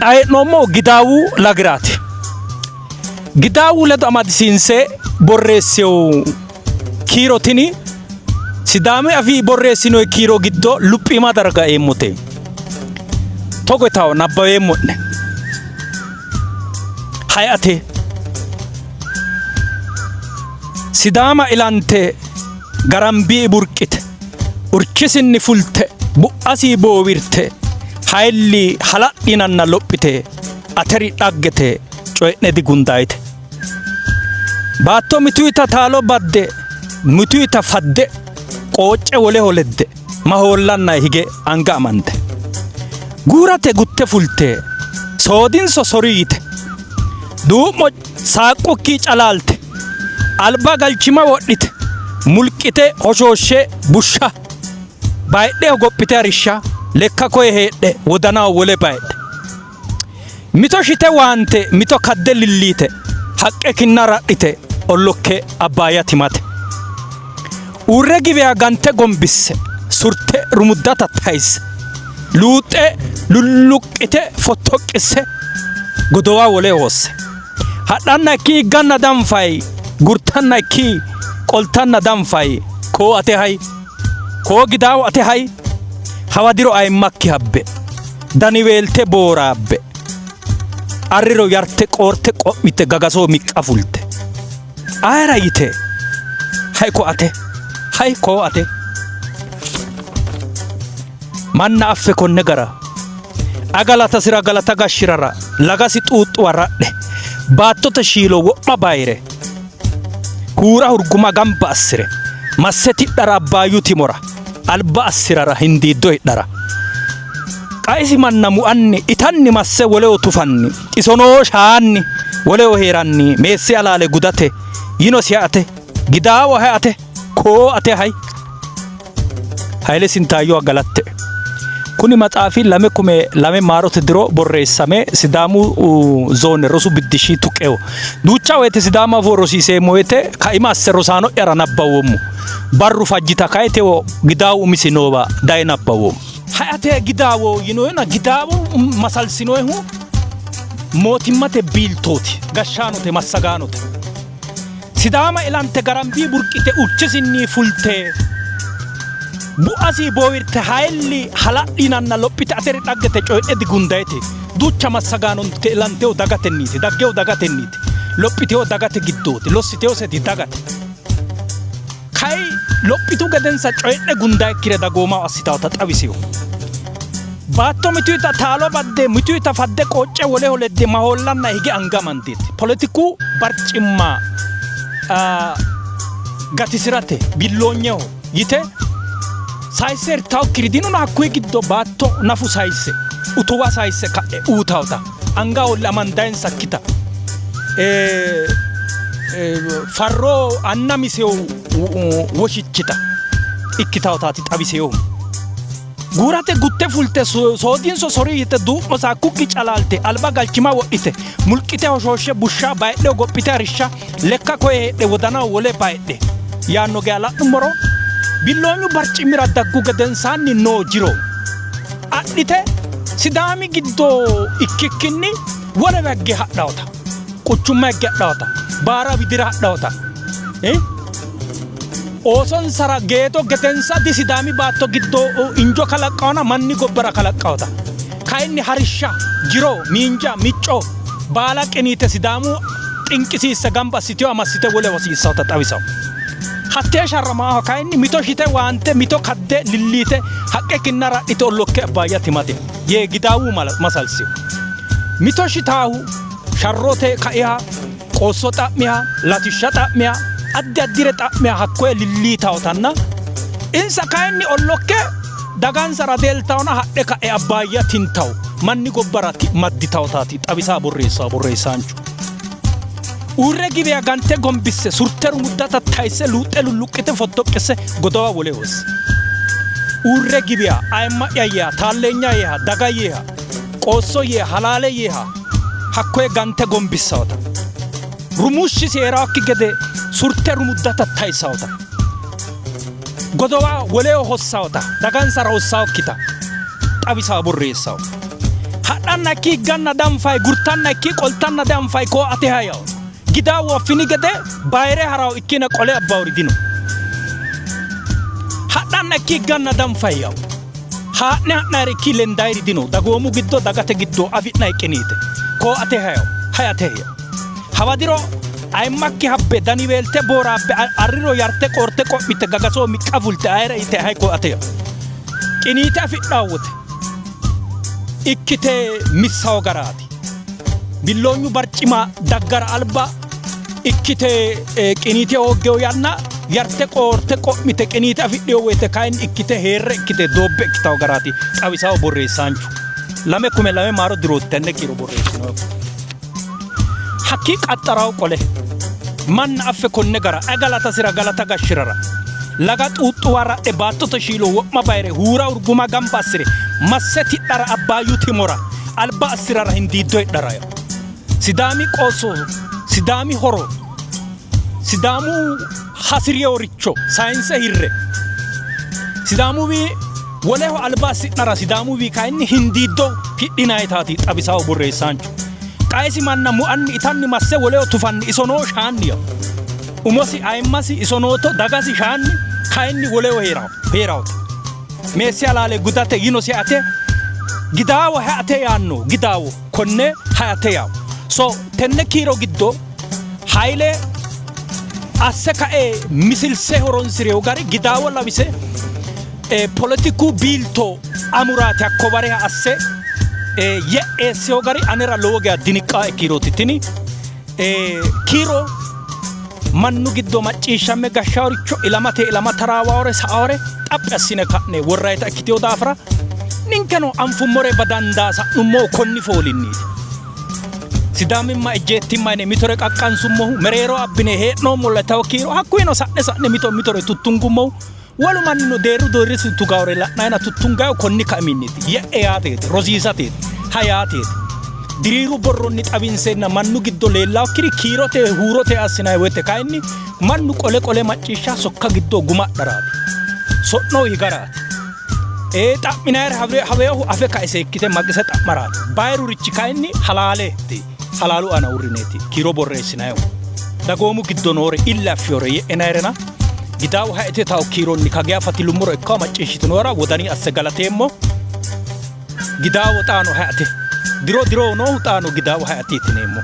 Xa hee'noommohu Gidaawu lagiraati. Gidaawu ledo amadisiinse borreessino kiiro tini Sidaamu afii borreessinoyi kiiro giddo luphiima darga eemmote. Togo yitawo nabbaweemmo'ne. Hay ate Sidaama ilante garambii burqite urchisinni fulte bu'asii boowirte hayilli hala'linanna lophite ateri dhaggete coyi'ne digundayite. Baatto mituyita taalo badde mituyita fadde qoocce woleho ledde mahoollanna hige anga amande. Guurate gutte fulte soodinso sori yite duu'mo saaqqukki calaalte alba galchima wodhite mulqite hoshooshshe bushsha bayidhe hogophite harishsha lekka koye heedhe wodanaho wole bayidhe mito shite waante mito kadde lilliite haqqe kinna radhite ollokke abbaaya timate uurre giwiya gante gombisse surte rumudda tattayisse luuxxe lulluqqite fottoqqisse godowa wole hoosse hadhanna ikki higganna danfay gurtanna ikki qoltanna danfay koo ate hay koo gidaawo ate hay hawadiro ayimmakki habbe daniweelte booraabbe arriro yarte qoorte qo'mite gagasoo miqqa fulte ayera yite hay ko ate hay koo ate manna affe konne gara agalatasira galata gashshirara lagasi xuuxxuwa radhe baattote shiilo wo'ma bayire huura hurguma gamba assire masse tidhara abbaayyu timora alba assirara hindiiddo hidhara qaisi manna mu'anni itanni masse woleho tufanni isonoo shaanni woleho hee'ranni meessi alaale gudate yinosi ate gidaawo hay ate koo ate hay Hayle Sintaayyo galatte. Kuni maxaafi 2002 maarote diro borreessame Sidaamu zoone rosu biddishshi tuqewo. Duucha woyte Sidaamu afoo rosiiseemmo woyte kaima asse rosaano'yara nabbawoommo. Barru fajjita kayitewo Gidaawu umisi noowa daye nabbawoommo. Hay ate Gidaawo yinoyona Gidaawo masalsinoehu mootimmate biiltooti, gashshaanote, massagaanote. Sidaama ilante garambii burqite urchisinni fulte bu'asi boowirte hayilli hala'linanna lophite ateri dhaggete coyidhe digundayete duucha massagaanonte ilantewo dagatenniiti daggewo dagatenniiti lophitewo dagate giddooti lossitewoseti dagate Kayi lophitu gedensa coyi'ne gundayikkire dagoomaho assitawota xawisino. Baatto mituyita taalo badde, mituyita fadde qoocce woleho ledde mahoollanna hige anga amandeeti. Poletiku barcimma gatisirate billoonyeho yite sayisse hirtawokkiri dinona hakkuyi giddo baatto nafu sayisse utuwa sayisse ka'e uutawota anga holle amandayinsakkita farro anna misewo woshichita ikkitawutaati xawiseyohu. Guurate gutte fulte soodinso sori yite duu'mo saakkukki calaalte alba galchima wodhite mulqite hoshooshshe bushsha bayidhe gophite harishsha lekka koye heedhe wodanaho wole bayidhe yaanno geya la'nummoro billoonyu barcimira daggu gedensaanni noo jiro adhite Sidaami giddo ikkikkinni wolewa higge hadhawota quchumma higge hadhawota baara widira hadhawota oosonsara geedo gedensa di Sidaami baatto giddo injo kalaqqawona manni gobbara kalaqqawota kayinni harishsha jiro miinja micco baala qiniite Sidaamu xinqisiisse gamba assiteyo amassite wole hosiissawota xawisawo. Hattee sharramaaho kayinni mito shite waante mito kadde lilliite haqqe kinna radhite ollokke abbaayya timate yee Gidaawu masalsiyo. Mito shitaahu sharrote kaiha qoosso xa'miha latishsha xa'miha addi addire xa'miha hakkoye lilliitawotanna insa kayinni ollokke dagansara deeltawona hadhe ka'e abbaayya tintawo manni gobbara madditawotaati xawisaa borreessawo borreessaanchu. Uurre giwiya gante gombisse surte rumudda tattayisse luuxxe lulluqqite fottoqqisse godowa wole hosse. Uurre giwiya ayimma'ya yeeha taalleenya yeeha daga yeeha qoosso yeeha halaale yeeha hakkoye gante gombissawota rumushshisi heerawokki gede surte rumudda tattayissawota godowa woleho hossawota dagansara hossawokkita xawisawo borreessawo. Hadhanna Hadhanna ikki higganna danfay, gurtanna ikki qoltanna danfay koo ateha yawo. Gidaawu affini gede bayire harawo ikkina qole abbawori dino. Hadhanna ikki higganna danfay yawo. Haa'ne ha'nayri ikki lendayri dino. Dagoomu giddo dagate giddo afi'nay qiniite. Koo ateha yawo. Hay ateha yawo. Hawadiro ayimmakki habbe daniweelte booraabbe arriro yarte qoorte qo'mite gagasoo miqqa fulte ayre ite hay koo ateha. Qiniite afidhawo wote ikkite missawo garaati. Billoonyu barcima daggara alba ikkite qiniite hooggewo yanna yarte qoorte qo'mite qiniite afidhiyo woyte kayinni ikkite heerre ikkite doobbe ikkitawo garaati xawisawo borreessaanchu. 2002 maaro dirooti tenne kiiro borreessinohu. Hakkii qaxxarawo qole manna affe konne gara ay galatasira galata gashshirara laga xuuxxuwa radhe baattote shiilo wo'ma bayire huura urguma gamba assire masse tidhara Abbaayyu timora alba assirara hindiiddo hidhara Sidaami qoosso Sidaami horo Sidaamu hasi'riyoricho sayinse hirre Sidaamuwi woleho alba assi'nara Sidaamuwi kayinni hindiiddo hidhinayitaati xawisawo borreessaanchu. Qaesi manna mu'anni itanni masse woleho tufanni isonoo shaanni yawo. Umosi ayimmasi isonooto dagasi shaanni kayinni woleho heerawota. Meessi halaale gudate yinosi ate gidaawo hayate yaanno gidaawo konne hayate yawo. So tenne kiiro giddo Hayle asse kae misilse horonsi'rino gari gidaawo lawise poletiku biilto amuraate hakko bareha asse ye'eessino gari anera lowo geya diniqaa ikkirooti. Tini kiiro mannu giddo macciishshamme gashshaaworicho ilamate ilama taraawawore sa'awore xaphi assine ka'ne worrayita ikkitino daafira ninkeno anfummore badandaa sa'nummohu konni foolinniiti. Sidaamimma ejjeettimma yine mitore qaqqansummohu mereero abbine hee'noommolla tawo kiiro hakkuyino sa'ne sa'ne mito mitore tuttungummohu wolu mannino deerru deerrisi tugawore la'nayina tuttungayo konni kaiminniiti. Ye'e yaateeti, rosiisateeti, ha yaateeti. Diriiru borronni xawinseenna mannu giddo leellaokkiri kiirote huurote assinanni woyte kayinni mannu qole qole macciishsha sokka giddo guma adharaati. So'no higaraati. Ee xa'minayire haweehu afe kae seekkite maqise xa'maraati. Bayirurichi kayinni halaaleeti. Halaalu aana uurrineeti kiiro borreessinayihu. Dagoomu giddo noore ille affiyore ye'enayirena Gidaawu haete tawo kiironni kageya fatilummoro ikkawo macciishshitinohura wodani asse galateemmo. Gidaawo xaano hayate. Diro diroho noohu xaano Gidaawo hayate yitineemmo.